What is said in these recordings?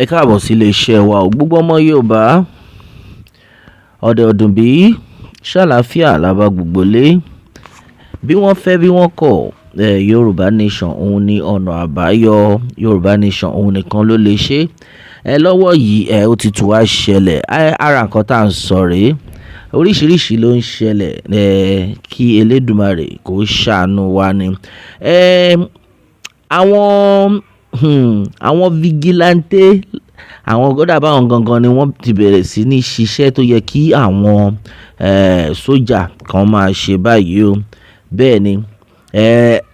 Ẹ káàbọ̀ sí iléeṣẹ́ wa o. Gbogbo ọmọ Yorùbá, ọ̀dẹ̀ ọ̀dùn bí ṣàlàáfíà làbá gbogbo lé. Bí wọ́n fẹ́ bí wọ́n kọ̀, Yorùbá Nation òun ni ọ̀nà àbáyọ. Yorùbá Nation òun nìkan ló lè ṣe ẹ lọ́wọ́ yìí. Ẹ ó ti tù wá ṣẹlẹ̀. Ara nǹkan tá à ń sọ rèé, oríṣiríṣi ló ń ṣẹlẹ̀. Kí Elédùmarè kó ṣàánú wa ni. Àwọn vigilante, àwọn gbọ́dọ̀ báwọn gangan ni wọ́n ti bẹ̀rẹ̀ sí ní ṣiṣẹ́ tó yẹ kí àwọn sójà kan máa ṣe báyìí o. Bẹ́ẹ̀ ni,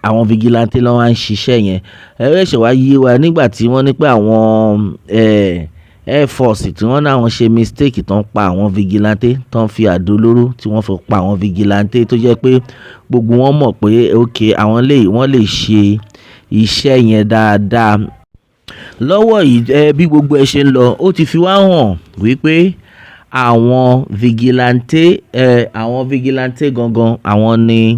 àwọn vigilante ló wá ń ṣiṣẹ́ yẹn. Ẹ ṣẹ̀ṣẹ̀ wá yé wa nígbà tí wọ́n ní pé àwọn air force tí wọ́n náà wọ́n ṣe mistake tó ń pa àwọn vigilante, tó ń fi àdó olóró tí wọ́n fi pa àwọn vigilante, tó jẹ́ pé gbogbo wọn mọ̀ pé ok, àwọn lè wọ́n lè ṣe iṣẹ́ yẹn dáadáa. Lọ́wọ́ yìí, bí gbogbo ẹ ṣe ń lọ, ó ti fi wá hàn wípé àwọn vigilante gangan, àwọn ni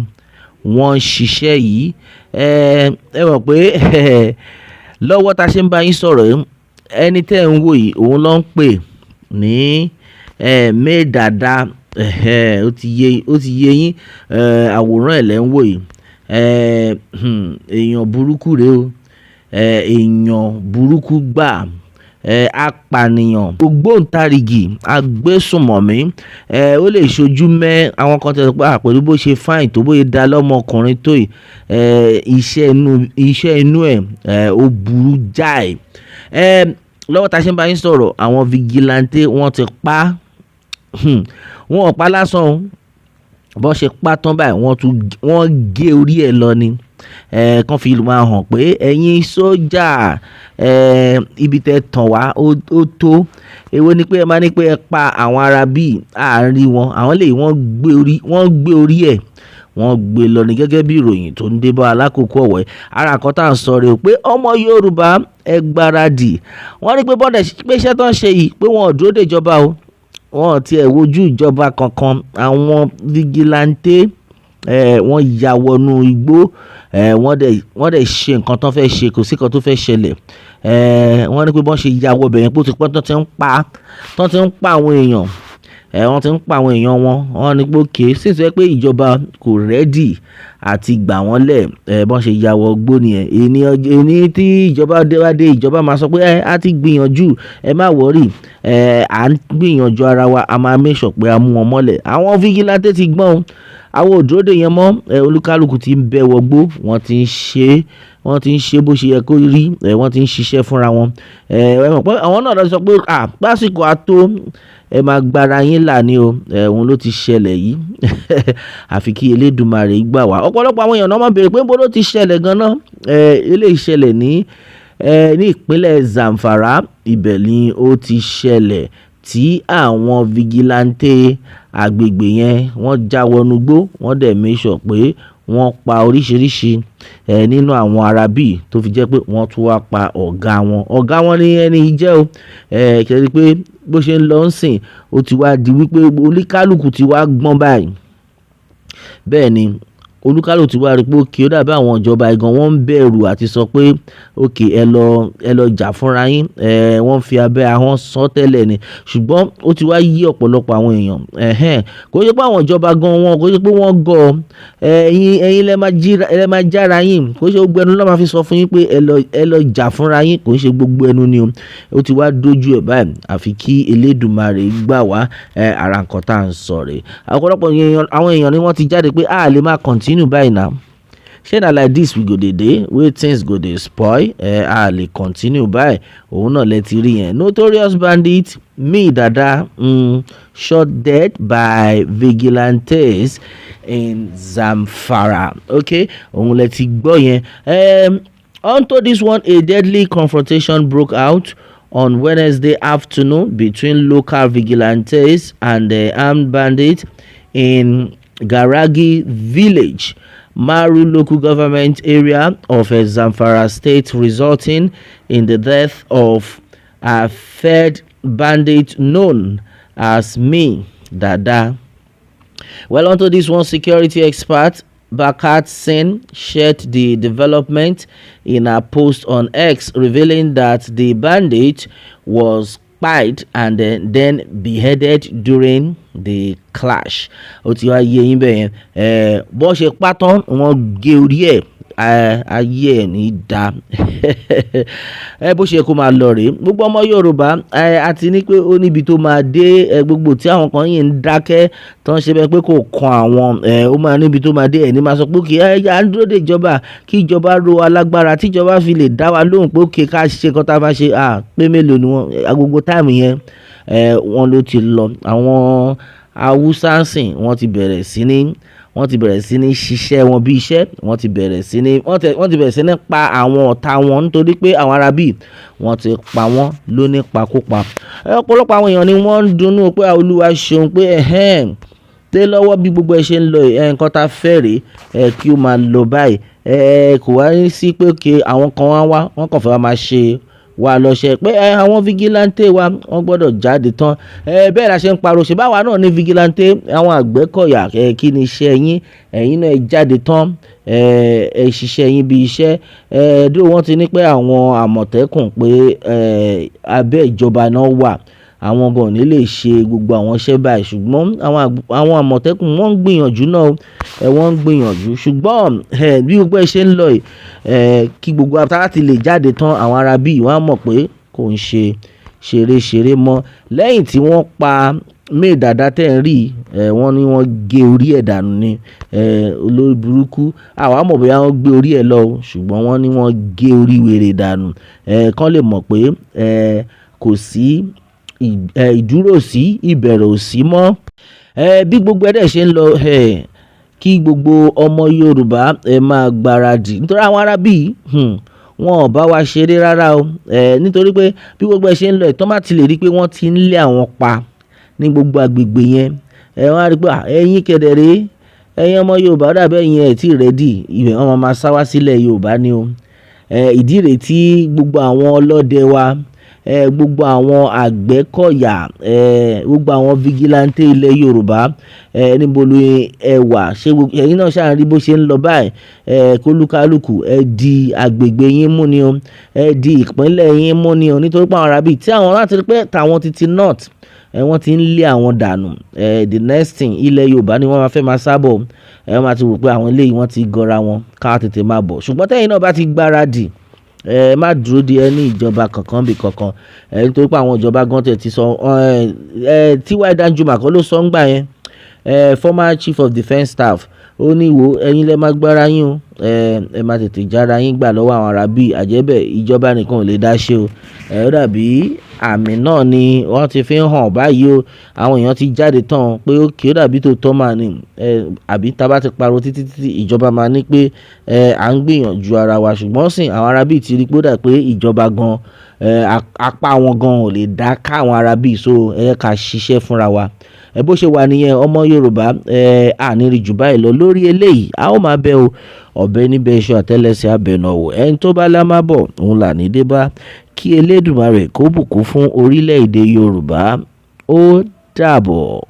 wọ́n ń ṣiṣẹ́ yìí. Ẹ mọ̀ pé lọ́wọ́ tá a ṣe ń bá yín sọ̀rọ̀ yìí, ẹni tẹ́ ń wò yìí, òun ló ń pè ní Mai Dada. Ó ti yé yín. Àwòrán ẹ̀ lẹ́ ń wò yìí. Èèyàn burúkú rèé o, èèyàn burúkú gbà, apànìyàn ògbóǹtarìgì agbésùnmọ̀mí. Ó lè ṣojú mẹ́ àwọn kan tẹ̀sán pé pẹ̀lú bó ṣe fine tó, bóyá dá lọ́mọkùnrin tó yìí, iṣẹ́ inú ẹ̀ ó burú jáì. Lọ́wọ́ tá a ṣe ń bá yín sọ̀rọ̀, àwọn vigilante wọ́n ti pa. Wọ́n ò pa lásán o. Bọ́n ṣe pa tán báyìí, wọ́n tún wọ́n gé orí ẹ̀ lọ ni, kán fi máa hàn pé ẹ̀yin sójà, ibi tẹ́ tàn wá ó tó. Èwo ni pé ẹ máa ní pé ẹ pa àwọn ará bíi àárín wọn, àwọn lè wọ́n gbé orí ẹ̀, wọ́n gbé lọ ní, gẹ́gẹ́ bí ìròyìn tó ń dé bá alákòókò ọ̀wẹ́. Ara kan tá à ń sọ rèé pé ọmọ Yorùbá, ẹ gbáradì. Wọ́n ní pé bọ́dẹ̀ pé iṣẹ́ tó ń ṣe yìí, pé wọn ò dúró dè ìjọba o, wọn ò tiẹ̀ wojú ìjọba kankan. Àwọn vigilante, wọ́n ya wọnú igbó, wọ́n dẹ̀ ṣe nǹkan tó fẹ́ ṣe. Kò sí nǹkan tó fẹ́ ṣẹlẹ̀. Wọ́n ní pé bọ́n ṣe ya wọ bẹ̀yẹn, pé ó ti pẹ́ tó ti ń pa àwọn èèyàn, wọ́n ti ń pa àwọn èèyàn wọn. Wọ́n ní pé okay, sì sọ pé ìjọba kò ready àti gbà wọ́n lẹ̀. Bọ́n ṣe ya wọ igbó nìyẹn. Èní tí ìjọba dé wá dé, ìjọba máa sọ pé ẹ á ti gbìyànjú, ẹ má worry, à ń gbìyànjú ara wa, a máa make sure pé a mú wọn mọ́lẹ̀. Àwọn vigilante ti gbọ́n, àwọn ò dúró dè yẹn mọ́. Olúkálùkù ti ń bẹ́ wọgbó, wọ́n ti ń ṣe bó ṣe yẹ kó rí. Wọ́n ti ń ṣiṣẹ́ fúnra wọn. Ẹ mọ̀ pé àwọn náà lọ sọ pé à pásìkò àtó, ẹ máa gbára yín là ní o. Òun ló ti ṣẹlẹ̀ yìí, àfi kí Elédùmarè gbà wá. Ọ̀pọ̀lọpọ̀ àwọn èèyàn náà máa béèrè pé bó ló ti ṣẹlẹ̀ gan-an. Eléyìí ṣẹlẹ̀ ní ìpínlẹ̀ Zamfara. Ibẹ̀ ni ó ti ṣẹlẹ̀ tí àwọn vigilante agbègbè yẹn, wọ́n já wọnú igbó, wọ́n dẹ̀ make sure pé wọ́n pa oríṣiríṣi nínú àwọn arábì, tó fi jẹ́ pé wọ́n tún wá pa ọ̀gá wọn. Ọ̀gá wọn ní ẹni yìí jẹ́ o. Kẹ́rí pé bó ṣe ń lọ ń sìn, ó ti wá di wípé oníkálukú ti wá gbọ́n báyìí. Bẹ́ẹ̀ ni, olúkálùkù ti wá rí pé okay, ó dàbí àwọn ìjọba gan wọ́n ń bẹ̀rù àti sọ pé okay, ẹ lọ jà fúnra yín. Wọ́n fi abẹ́ ahọ́n sọ tẹ́lẹ̀ ni, ṣùgbọ́n ó ti wá yí ọ̀pọ̀lọpọ̀ àwọn èèyàn. Ẹ̀hẹ́n, kò ṣe pé àwọn ìjọba gan wọn, kò ṣe pé wọ́n gọ̀. Ẹ̀yin lẹ máa jára yín. Kò ṣe gbogbo ẹnu ló máa fi sọ fún yín pé ẹ lọ jà fúnra yín. Kò ṣe gbogbo ẹnu ni o. Ó ti wá dójú ẹ̀ báyìí, àfi kí Elédùmarè gbà wá. Ara nǹkan tá à ń sọ rèé. Ọ̀pọ̀lọpọ̀ àwọn èèyàn ni wọ́n ti jáde pé a lè máa continue báyìí now. Ṣé na like this we go dey dey wey things go dey spoil? A lè continue báyìí. Òun náà lẹ ti rí yẹn. Notorious bandit Mai Dada shot dead by vigilantes in Zamfara. Okay, òun lẹ ti gbọ́ yẹn. Onto this one, a deadly confrontation broke out on Wednesday afternoon between local vigilantes and the armed bandits in Garagi village, Maru Local Government Area of Zamfara State, resulting in the death of a third bandit known as Mai Dada. Well, onto this one, security expert Bakatsin shared the development in her post on X, revealing that the bandit was killed and then beheaded during the clash. Ó ti wá yé yín bẹ́ẹ̀ yẹn. Bó ṣe pa tán, wọ́n gé orí ẹ̀. Ayé ẹ̀ ní da ẹ. Bó ṣe kó máa lọ rèé. Gbogbo ọmọ Yorùbá, a ti ní pé ó níbi tó máa dé. Gbogbo tí àwọn kan yìí ń dákẹ́ tó ń ṣe bẹ́ẹ̀ pé kò kan àwọn, ó máa níbi tó máa dé. Ẹ̀ ní máa sọ pé kí ẹ à ń dúró de ìjọba, kí ìjọba ro alágbára, tí ìjọba fi lè dá wa lóhùn pé òkè ká ṣe kọ́ tá a bá ṣe pé mélòó ni wọ́n. Gbogbo time yẹn, wọ́n ló ti lọ. Àwọn Haúsá ń sìn, wọ́n ti bẹ̀rẹ̀ sí ní ṣiṣẹ́ wọn bí iṣẹ́. Wọ́n ti bẹ̀rẹ̀ sí ní pa àwọn ọ̀tá wọn, nítorí pé àwọn arábì wọ́n ti pa wọ́n lónípakúpa. Ọ̀pọ̀lọpọ̀ àwọn èèyàn ni wọ́n ń dunnú pé Olúwa ṣeun, pé ẹ̀hẹ́n tẹ́ lọ́wọ́ bí gbogbo ẹ ṣe ń lọ. Ẹ̀ nǹkan tá fẹ́ rèé ẹ, kí ó máa lọ báyìí. Ẹ kò wá sí pé kí àwọn kan wá wá, wọ́n kàn fẹ́ wá máa ṣe wà lọ́ṣẹ́ pé ẹ àwọn vigilante wa, wọ́n gbọ́dọ̀ jáde tán. Ẹ bẹ́ẹ̀ la ṣe ń pariwo. Ṣe báwa náà ní vigilante, àwọn Àgbẹ̀kọ̀yà? Ẹ kí ni iṣẹ́ yín? Ẹ̀yin náà, ẹ jáde tán, ẹ ẹ ṣiṣẹ́ yín bí iṣẹ́. Ẹ dúró, wọ́n ti ní pé àwọn Àmọ̀tẹ́kùn, pé ẹ abẹ́ ìjọba náà wà, àwọn gan ò ní lè ṣe gbogbo àwọn iṣẹ́ báyìí. Ṣùgbọ́n àwọn Àmọ̀tẹ́kùn, wọ́n ń gbìyànjú náà, ẹ wọ́n ń gbìyànjú. Ṣùgbọ́n ẹ bí gbogbo ẹ ṣe ń lọ yìí, ẹ kí gbogbo apá ti lè jáde tán, àwọn ará bíi wọ́n á mọ̀ pé kò ń ṣe ṣeré-ṣeré mọ́. Lẹ́yìn tí wọ́n pa Mai Dada tẹ́ ń rí ẹ, wọ́n ní wọ́n gé orí ẹ̀ dànù ni. Ẹ olórí burúkú, àwa mọ̀ bóyá wọ́n gbé orí ẹ̀ lọ o, ṣùgbọ́n wọ́n ní wọ́n gé orí wèrè dànù, ẹ kán lè mọ̀ pé ẹ kò sí ìdúró sí ìbẹ̀rẹ̀ ò sí mọ́. Ẹ bí gbogbo ẹ̀ dẹ̀ ṣe ń lọ ẹ, kí gbogbo ọmọ Yorùbá ẹ máa gbáradì, nítorí àwọn ará bíi wọn ò bá wa ṣeré rárá o. Ẹ nítorí pé bí gbogbo ẹ ṣe ń lọ ẹ̀ tán, bá ti lè rí i pé wọ́n ti ń lé àwọn pa ní gbogbo agbègbè yẹn, ẹ wọ́n á rí i pé ẹ̀yin kẹ̀dẹ̀ ẹ̀yin ọmọ Yorùbá, ó dàbí ẹ̀yin ẹ̀ tí ready ibẹ̀, wọ́n máa sá wá sílẹ̀ Yorùbá ni o. Ẹ ìdí rèé tí gbogbo àwọn ọlọ́dẹ wa, ẹ gbogbo àwọn Àgbẹ̀kọ̀yà, ẹ gbogbo àwọn vigilante ilẹ̀ Yorùbá, ẹ níbo ni ẹ wà? Ṣé ẹ̀yin náà ṣáà rí bó ṣe ń lọ báyìí? Ẹ kólúkálùkù ẹ di agbègbè yín mú ni o, ẹ di ìpínlẹ̀ yín mú ni o, nítorí pé àwọn arábì tí àwọn láti rí pé tàwọn ti north, ẹ wọ́n ti ń lé àwọn dànù. Ẹ the next thing, ilẹ̀ Yorùbá ni wọ́n máa fẹ́ máa sábọ̀. Ẹ wọ́n máa ti wò pé àwọn eléyìí wọ́n ti gọra wọn, ká tètè máa bọ̀. Ṣùgbọ́n tẹ́yin náà bá ti gbáradì, ẹ má dúró de ẹni ìjọba kankan bí kankan ẹ, nítorí pé àwọn ìjọba gan tẹ̀ ti sọ. Ẹ ẹ T.Y. Danjuma kan ló sọ ń gbà yẹn, ẹ former chief of defence staff, ó ní wo ẹ̀yin lẹ máa gbára yín o, ẹ ẹ má tètè jára yín gbà lọ́wọ́ àwọn arábí àjẹbẹ́. Ìjọba nìkan ò lè dá ṣe o. Ẹ ó dàbí àmì náà ni wọ́n ti fi ń hàn báyìí o. Àwọn èèyàn ti jáde tán pé ó kì í dàbí tó tọ́ máa ní ẹ, àbí tá a bá ti pariwo títí títí, ìjọba máa ní pé ẹ à ń gbìyànjú ara wa. Ṣùgbọ́n sìn àwọn arábí ti rí pé ó dà pé ìjọba gan, ẹ apá wọn gan ò lè dá ká àwọn arábí, so ẹ ká ṣiṣẹ́ fúnra wa. Ẹ bó ṣe wà nìyẹn, ọmọ Yorùbá. Ẹ àní rí jù báyìí lọ lórí eléyìí. A ó máa bẹ o, ọ̀bẹ níbẹ̀ iṣu, àtẹ́lẹsẹ̀ abẹ̀nà wò. Ẹni tó bá lá má bọ̀, òun là ní dé bá. Kí Elédùmarè kó bùkún fún orílẹ̀-èdè Yorùbá. Ó dàbọ̀.